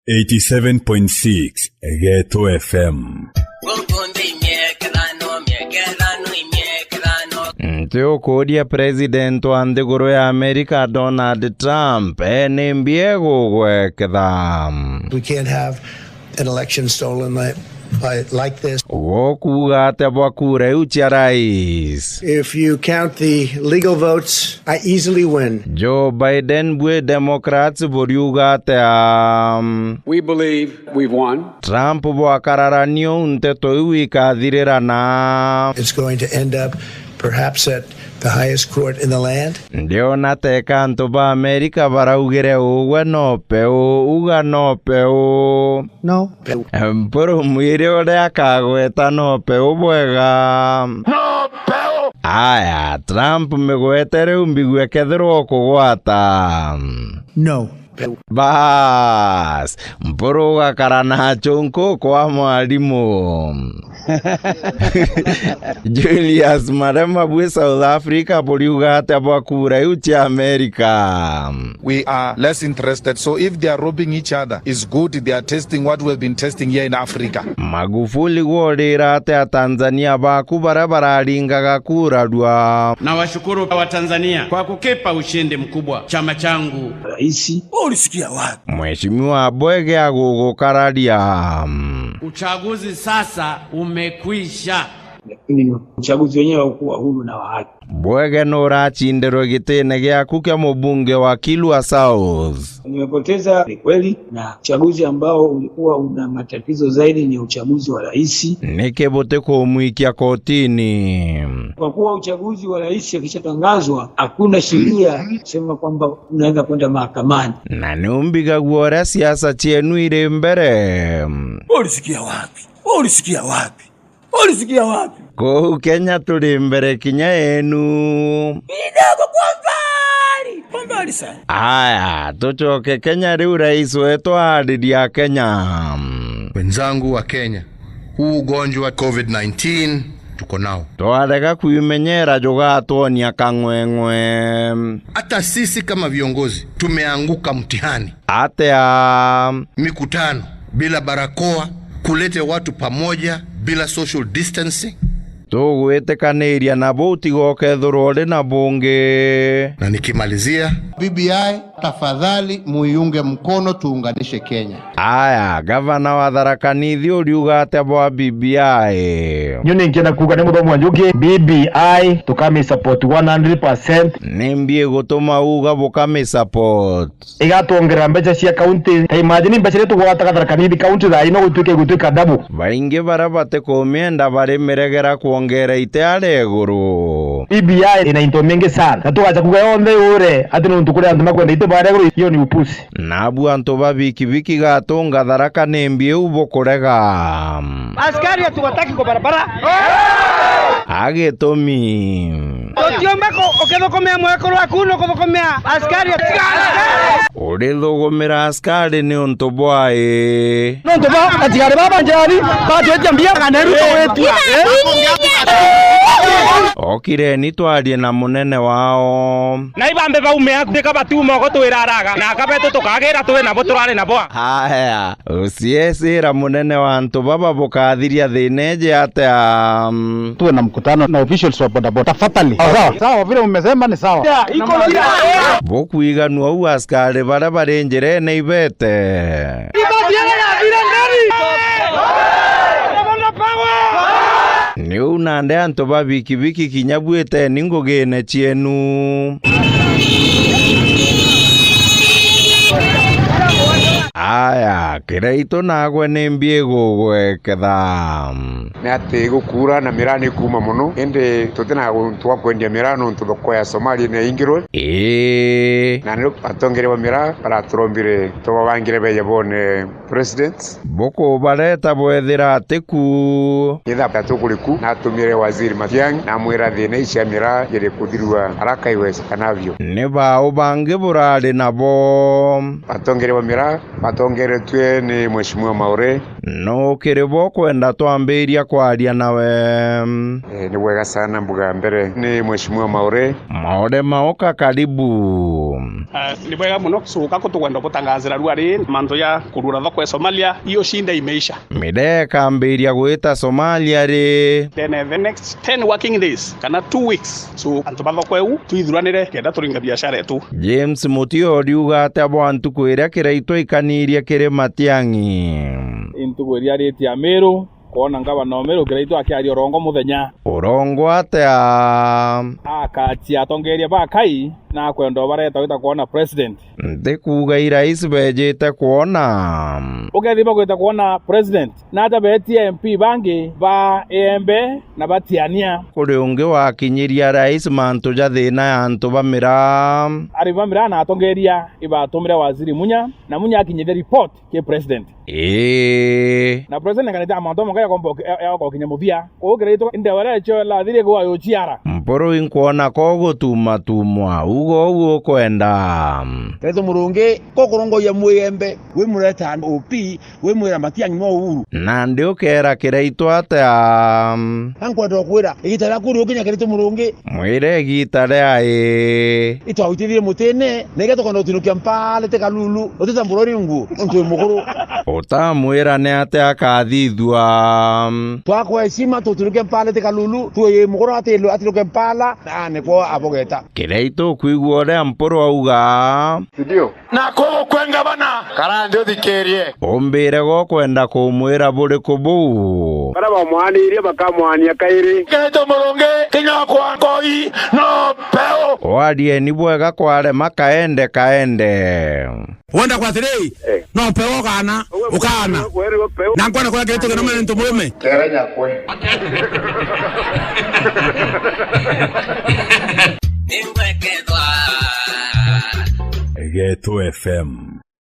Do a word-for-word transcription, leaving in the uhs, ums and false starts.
Eighty-seven point six Geto F M. Nti ukuuria president wa nthiguru ya Amerika Donald Trump, eh, ni mbi egugweketha? We can't have an election stolen like, by, like this. Gukuuga atia bwa kura iu cia rais? If you count the legal votes, I easily win. Joe Biden bwi Democrats buriuga atia? We believe we've won. Trump bwakararania uu nteto iu ikathirira na? It's going to end up perhaps at the highest court in the land. Ndiona teka antu ba Amerika baraugire ugwe no peu, uga no peu. No peu. Mpuru mwiri uria akagweta no peu bwega. No peu. Aya, Trump migwete riu mbigue kethirwa ukugwata. No. Bas, mpuru ugakara na achunku kwa mwarimu. Julius Marema bwi South Africa buriuga atia bwa kura iu cia Amerika? We are less interested. So if they are robbing each other, it's good they are testing what we have been testing here in Africa. Magufuli gworira atia Tanzania baku baria bararingaga kura rua? Nawashukuru Watanzania kwa kukipa ushindi mkubwa chama changu. Rais, ulisikia wapi? Mheshimiwa Bwege agugukararia. Uchaguzi sasa umekwisha. Lakini uchaguzi wenyewe haukuwa huru na wa haki. Bwege nuracindirwe gitine giaku kia mubunge wa Kilwa South. Nimepoteza, ni kweli, na uchaguzi ambao ulikuwa una matatizo zaidi ni uchaguzi wa rais. Niki butikumwikia kotini? Kwa kuwa uchaguzi wa rais akishatangazwa, hakuna sheria kusema kwamba unaweza kwenda mahakamani. Na niumbigagua uria siasa cienu iri mbere. Ulisikia wapi? Ulisikia wapi? Ulisikia wapi? Kuu Kenya turi mbere kinya yenu. Kidogo kwa mbali. Kwa mbali sana. Aya, tucoke Kenya riu, rais wetu aariria Kenya. Wenzangu wa Kenya, huu ugonjwa wa covid nineteen tuko nao. Twarega kwimenyera jugatwonia kang'weng'we. Hata sisi kama viongozi tumeanguka mtihani. Atia? Mikutano bila barakoa, kulete watu pamoja bila social distancing. Tugwitikaniria nabo, utiga ukethirwa uri na bungi. Na nikimalizia, B B I, tafadhali muiunge mkono, tuunganishe Kenya. Aya, gavana wa Tharaka Nithi uriuga atia bwa B B I? Nyu ninkienda kuuga ni muthomi wa Njuki, B B I tukami support one hundred percent. Ni mbi igutuma uga bukami support? Igatwongerera mbeca cia kaunti. Ta imagine mbeca iria tugwataga Tharaka Nithi kaunti thaa ino gutuike igutwika double. Baingi baria batikumienda bari miregera kwongera ite aria iguru. B B I ina into mingi sana, na tugacha kuga yonthe yure ati nuntu kuri antu makwenda ite baria iguru, hiyo ni upuzi. Nabu antu ba bikibiki gatunga Tharaka ni mbi iu bukurega? Askari hatuwataki kwa barabara. Agitumi. Tutiumba ku-, ukithukumia mwekuru waku, nukuthukumia askari. Urithugumira askari ni untu bwai? Nuntu ba atigari baba njari batwetia mbia kana Ruto wetu. Okireni twarie na munene wao. Na ibambe baume aku, tika batuma ugo twiraraga, na akabetu tukagira twi nabo turari nabo. Haya. Uciecira munene wa antu baba bukathiria thina iji atia? Tuwe na mkutano na officials wa bodaboda. Tafadhali. Sawa, sawa, vile umesema ni sawa. Bukwiganua uu askari baria bari njirene ibete. Ni uu nandi antu ba bikibiki kinya bwiteni ngugine cienu. Aya, Kiraitu nagwe ni mbi igugweketha? Ni ati gukuura na miraa ni kuuma mono, indi tutina untu bwa kwendia miraa nontu thoko ya Somalia ni yaingirwe. Ii. Na ni atongeria ba miraa baraturombire tubabangire beeja bone president. Bukubareta bwethira ati ku? Nitha tukuri ku, natumire Waziri Matiang'i, namwira thina ici cia miraa iri kuthirua haraka iwezekanavyo. Ni bau bangi burari nabo? Atongeria ba miraa batongeretue ni Mheshimiwa Maure, Nuu kiri bo kwenda twambiria kwaria nawe? Eh, ni bwega sana, mbuga mbere ni Mheshimiwa Maore. Maore Maoka, karibu. Ah, ni bwega muno. So, ka kutugwenda gutangazira rua ri mantu ya kurura thoko ya Somalia, hiyo shida imeisha. Mida ikambiria gwita Somalia ri? Then, eh, the next ten working days, kana two weeks. So, antu ba thoko iu, twithuranire kenda turinga biashara yetu. James Mutio ariuga atia bwa ntuku iria Kiraitu aikanirie kiri Matiang'i? Ntuku iria aritie Amiru, kwona ngavana Amiru Kiraitu akiaria urongo muthenya. Urongo atia? Akatia atongeria ba Kai na akwenda ubareta gwita kwona president. Ntikuuga i rais bejite kwona. Ukethi bagwita kwona president, na aja betie M P bangi ba Iembe na batiania. Kuri ungi wakinyiria rais mantu ja thina ya antu ba miraa. Ari ba miraa na atongeria ibatumire waziri Munya, na Munya akinyithia report ki president. Ii. Na president akanite mantu makai akomba uki-, ya, ya gukinya muthia. Kuu Kiraitu ndewere echo la thiri kwa yuchiara. Mpuru inkwona ko gutumatumwa, ugo uo ukwenda. Kiraitu Murungi, ko kurongoia Mwiembe, wi mureta O P, wi mwira Matiang'i no Uhuru. Nandi ukera Kiraitu atia? Na nkwenda ukwira, igita riaku riukinya Kiraitu Murungi. Mwire igita ria ii. Itwagwitithirie mutine, na iga tukwenda gutinukia mpale ti kalulu, utitambura uri ungu, untu wi mukuru. Utamwira ni atia akathithua? Twakwa heshima, tutinuke mpale ti kalulu, tu wi mukuru atilu-, atinuke mpala, na nikwo abogeta. Kiraitu ukwigua uria Mpuru auga. Ndio. Na kuu kwe ngavana, kara nthi uthikirie. Umbire go kwenda kumwira buriku buu? Bara bamwanirie bakamwania kairi. Kiraitu Murungi, kinya kwa nkoi, no peu. Warieni bwega kwarema kaende kaende. Wenda kwa atiri, eh, no peu ukaana, ukaana. Wewe peu. Na nkwenda kwona Kiraitu kina mwana ntu murume. Kera nyakwe. Geto F M.